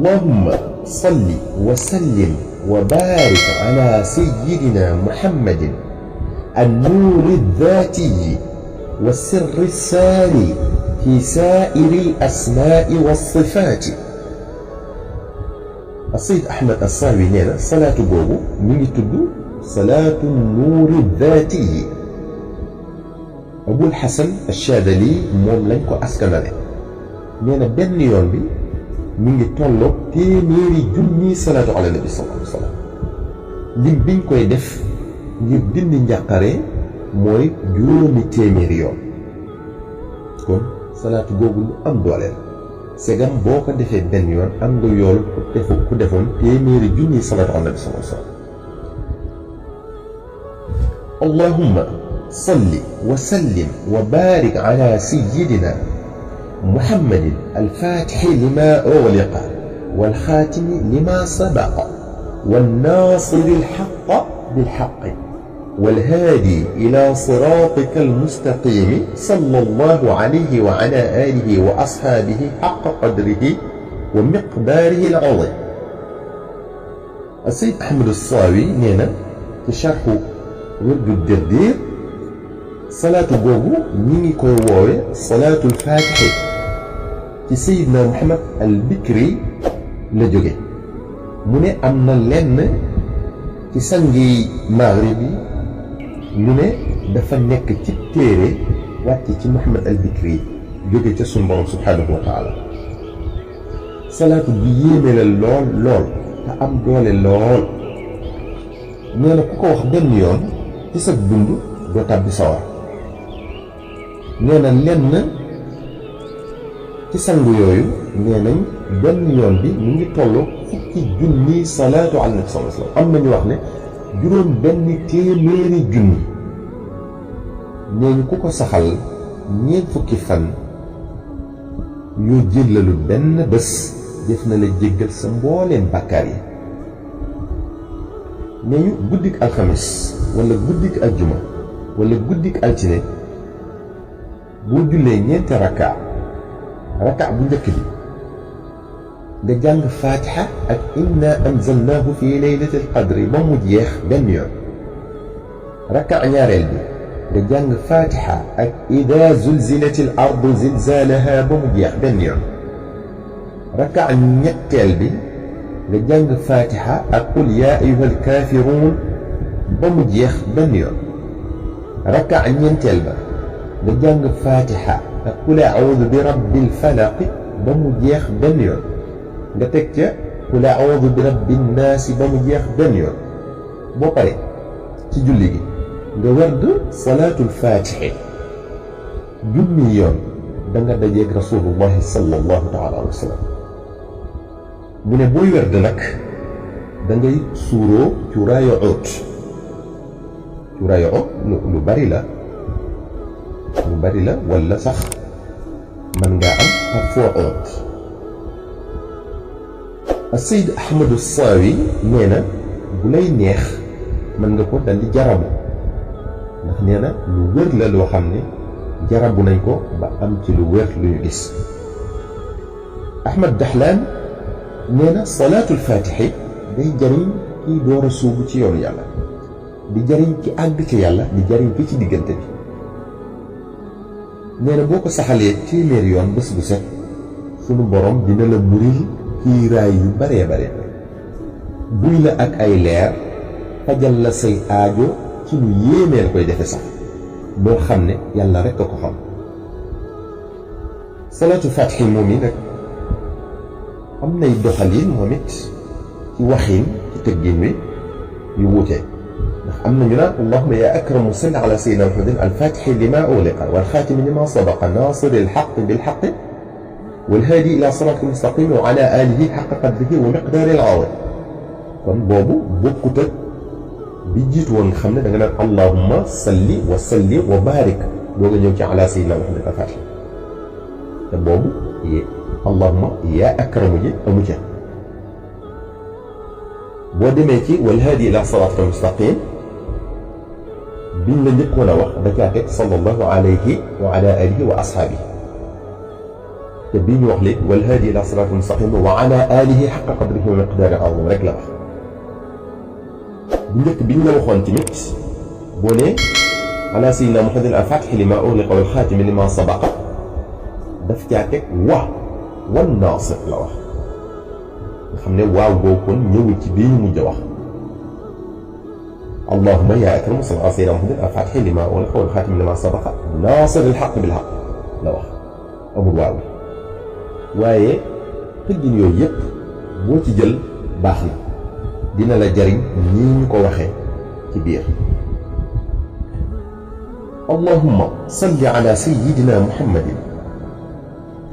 اللهم صل وسلم وبارك على سيدنا محمد النور الذاتي والسر الساري في سائر الأسماء والصفات. السيد أحمد الصاوي نينا صلاة بوبو ميغي تدو صلاة النور الذاتي. أبو الحسن الشاذلي موم لنكو أسكنالي نينا بن يون بي ميغي تولو تيميري جوني صلاة على النبي صلى الله عليه وسلم. لم بين كوي ديف ngir dindi njàqare mooy juróomi téeméeri yoon. kon salaatu googu lu am doole la segam boo ko defee benn yoon am nga yool ku defoon téeméeri junni salaatu ala nabi sallallahu alayhi wa sallam. allahumma salli wa sallim wa barik ala sayyidina muhammadin alfatixi lima ughliqa walxaatimi lima sabaqa wannaasiri alxaqa bilxaqi والهادي إلى صراطك المستقيم صلى الله عليه وعلى آله وأصحابه حق قدره ومقداره العظيم. السيد أحمد الصاوي نينا في شرح ورد الدردير صلاة بوبو ميني كوي ووي صلاة الفاتح في سيدنا محمد البكري لجوجي من أمنا لن في سنجي مغربي lu ne dafa nekk ci téere wàcc ci Muhammad al Bikri jóge ca sunu borom subhanahu wa taala. salaatu bi yéeme la lool lool te am doole lool. nee na ku ko wax benn yoon ci sa dund doo tàbbi sawar. nee na lenn ci sangu yooyu nee nañ benn yoon bi mu ngi toll fukki junni salaatu ala nabi sallallahu alayhi wa sallam. am nañu wax ne juróom benn téeméeri junni. nee ñu ku ko saxal ñeent fukki fan yoo jëllalu benn bés def na la jéggal sa mbooleem bàkkaar yi. nee ñu guddik alxamis wala guddik aljuma wala guddik altine boo jullee ñeenti raka bu njëkk bi nga jàng fatiha ak inna anzalnahu fi laylatil qadri ba mu jeex benn yoon. raka ñaareel bi nga jàng fatiha ak ida zulzilatil ardu zilzalaha ba mu jeex benn yoon. raka ñetteel bi nga jàng fatiha ak qul ya ayyuhal kafirun ba mu jeex benn yoon. raka ñeenteel ba nga jàng fatiha ak qul a'udhu bi rabbil falaq ba mu jeex benn yoon. nga teg ca qul a'udhu bi rabbin naasi ba mu jeex benn yoon. boo pare ci julli gi nga werd salaatul faatixi junni yoon da nga dajeeg rasulullahi sallallahu taala alayhi wa sallam. mu ne booy werd nag da ngay suuroo cuuraayu oot. cuuraayu oot lu bari la wala sax mën ngaa am parfum oot. Seyd Ahmadu Saawi nee na bu lay neex mën nga ko dal di jarabu ndax nee na lu wér la loo xam ne jarabu nañ ko ba am ci lu wér lu ñu gis. Ahmad Dahlaan nee na salaatul faatixi day jariñ kiy door a suubu ci yoonu yàlla di jariñ ki àgg ci yàlla di jariñ ki ci diggante bi. nee na boo ko saxalee téeméer yoon bés bu set sunu borom dina la muril kiiraay yu baree bare buy la ak ay leer fajal la say aajo ci lu yéemee la koy defe sax boo xam ne yàlla rekk a ko xam. salaatu faatixi moom yi nag am nay doxalin moom it ci waxin ci tëggin wi yu wuute ndax am na ñu naan allahumma ya akramu salli ala sayyidina muhammadin alfaatixi lima ughliqa walxaatimi lima sabaqa naasiri alxaqi bilxaqi والهادي إلى صراط المستقيم وعلى آله حق قدره ومقداره العظيم. kon boobu bokkut ak bi jiitu woon nga xam ne da nga naan allahumma salli wa salli wa barik doo nga ñëw ci ala sayyidina Muhammad al-Fatih te boobu allahumma yaa akramu ji amu ca. boo demee ci walhaadi ila siraatika al-mustaqim biñ la njëkkoon a wax da caa teg sallallahu alayhi wa ala alihi wa ashaabihi te bii ñu wax léegi wal haadi ila siraatin mustaqim wa ala alihi xaqa qadrihi wa miqdaari azim rek la wax. bu njëkk bi ñu la waxoon tamit boo ne ala sayyidina Muhammadin al-faatihi lima ughliqa wal xaatimi lima sabaqa daf caa teg wan naasir la wax nga xam ne waaw boobu kon ñëwul ci bii ñu mujj a wax. allahumma yaa akram salli ala sayyidina Muhammadin al-faatihi lima ughliqa wal xaatimi lima sabaqa naasiril haqqi bil haqq la wax amul waaw. waaye tëggin yooyu yëpp boo ci jël baax na dina la jariñ nii ñu ko waxee ci biir. allahumma salli ala sayyidina muhammadin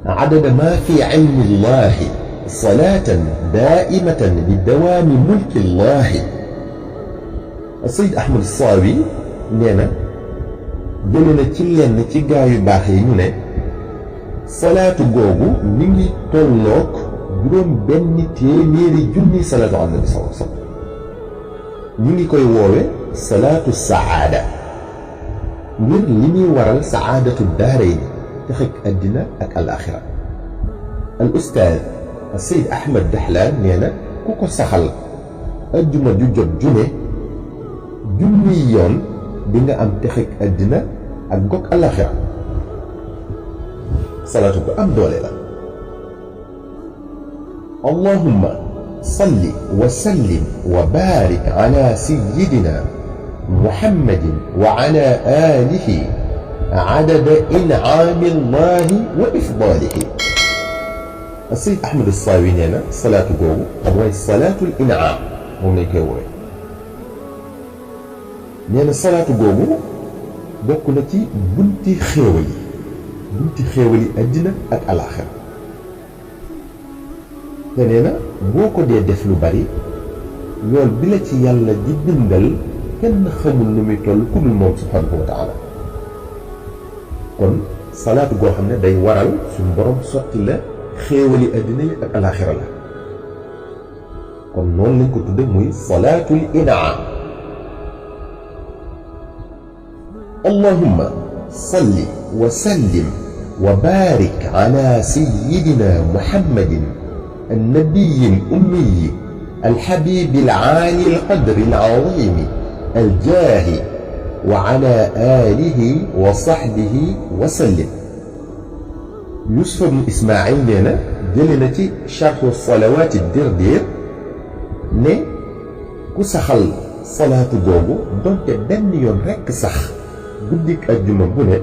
adada ma fi ilmi llahi salatan daa'imatan bi dawaami mulki llahi. Sayyid Ahmad Saawi nee na jële na ci lenn ci gaa yu baax yi ñu ne salaatu googu mi ngi tolloog juróom benn téeméeri junni salaatu ala nabi sallallahu alayhi wa sallam. ñu ngi koy woowe salaatu saada ngir li muy waral saadatu daarayni texeg àddina ak alaaxira. al ustaaz Sayyid Ahmad Dahlaan nee na ku ko saxal ajjuma ju jot june junniy yoon di nga am texeg àddina ak gog alaaxira. salaatu bu am doole la. allahumma salli wa sallim wa baarik ala sayyidina muhammadin wa ala alihi adada in'aami llahi wa ifdaalihi. Sayyid Ahmad Saawi nee na salaatu googu mooy salaatul in'aam moom lañ koy woowee. nee na salaatu googu bokk na ci bunti xéewal yi àddina ak alaaxira. te nee na boo ko dee def lu bari yool bi la ci yàlla di bindal kenn xamul nu muy toll ku dul moom subhanahu wa taala. kon salaatu goo xam ne day waral suñu borom sotti la xéewali àddina yi ak alaaxira la. kon noonu lañ ko tudde muy salaatul in'aam. allahumma salli wa sallim wa baarik ala sayyidina muhammadin النبي الأمي الحبيب العالي القدر العظيم الجاه وعلى آله وصحبه وسلم. يوسف بن إسماعيل لنا جلنتي شرح الصلوات الدردير ne ku saxal salaatu googu donte benn yoon rekk sax guddik ajjuma bu ne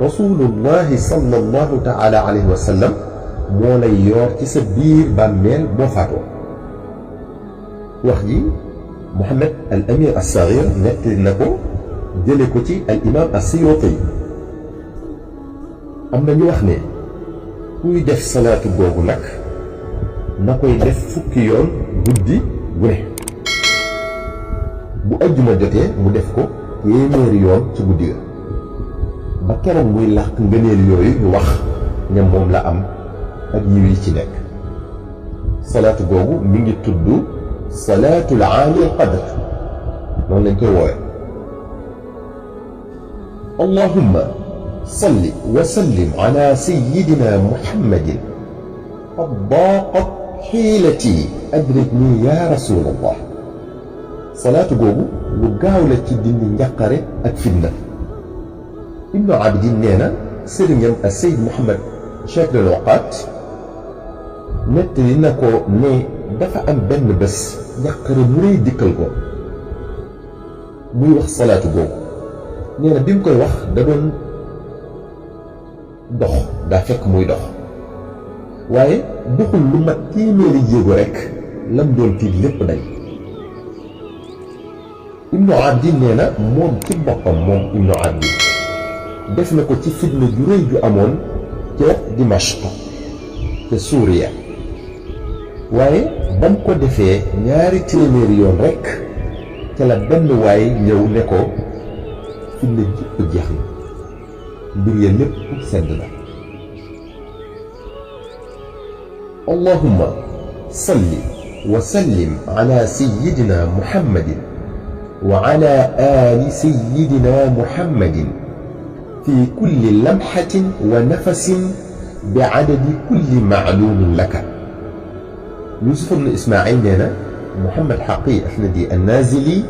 rasulullahi sallallahu taala alayhi wa sallam moo lay yoor ci sa biir bàmmeel boo faatoo. wax ji Muhammad al Amir as Saghir nettali na ko jële ko ci al imam as-Suyuti. am na ñu wax ne kuy def salaatu googu nag na koy def fukki yoon guddi gu ne. bu ajjuma jotee mu def ko téeméeri yoon ci guddi ga ba keroog muy làq ngëneel yooyu ñu wax ne moom la am ak yiw yi ci nekk. salaatu googu mi ngi tudd salaatul aali qadr noonu lañ koy woowe. allahumma salli wa sallim ala sayyidina muhammadin qad daaqat xiilati adrikni ya rasulallah. salaatu googu lu gaaw la ci dindi njàqare ak fitna. ibnu abidin nee na sëriñam ak Seyd Muhammad Cheikh al Waqaat nettali na ko ne dafa am benn bés njàqare mu rëy dikkal ko muy wax salaatu googu. nee na bi mu koy wax da doon dox daa fekk muy dox waaye doxul lu mat téeméeri jéego rekk lam doon tiit lépp dañ. ibnu abdin nee na moom ci boppam moom ibnu abdin def na ko ci fitna ju rëy ju amoon ca Dimashq ca Suuriya waaye ba mu ko defee ñaari téeméeri yoon rekk ca la benn waay ñëw ne ko fitna jëpp jeex na mbir ya lépp sedd na. allahumma salli wa sallim ala sayyidina muhammadin wa ala ali sayyidina muhammadin fi kulli lamhatin wa nafasin bi adadi kulli maalumin laka. Yuusuf ibn Ismaayil nee na Muhammad Xaqi Ahmadi An-Naazili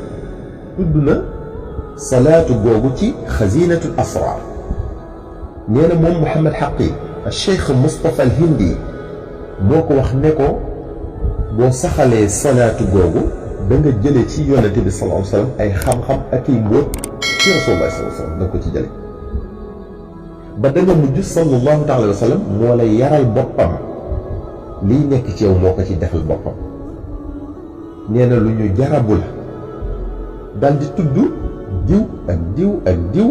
tudd na salaatu googu ci xazinatul asraar. nee na moom Muhammad Xaqi Cheikh Moustapha al Hindi moo ko wax ne ko boo saxalee salaatu googu da nga jële ci yonente bi sallallahu alayhi wa sallam ay xam-xam ak i mbóot ci rasulullah sallallahu alayhi wa sallam da nga ko ci jële ba da nga mujj sallallahu alayhi wa sallam moo lay yaral boppam liy nekk ci yow moo ko ci defal boppam. nee na lu ñu jarabu la dal di tudd diw ak diw ak diw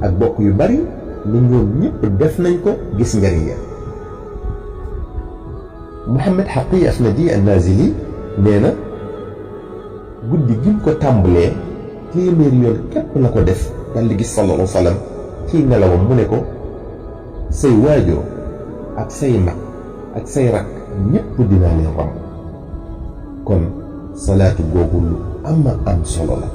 ak bokk yu bari ni ñoom ñëpp def nañ ko gis njëriñ ya. Muhammad Xaqi Ahmadi An-Naazili nee na guddi gi mu ko tàmbalee téeméeri yoon képp la ko def dal di gis sallallahu alayhi wa sallam ci nelawam mu ne ko say waajur ak say mag ak say rak ñëpp dinaa leen romb. kon salaatu googu lu am solo la.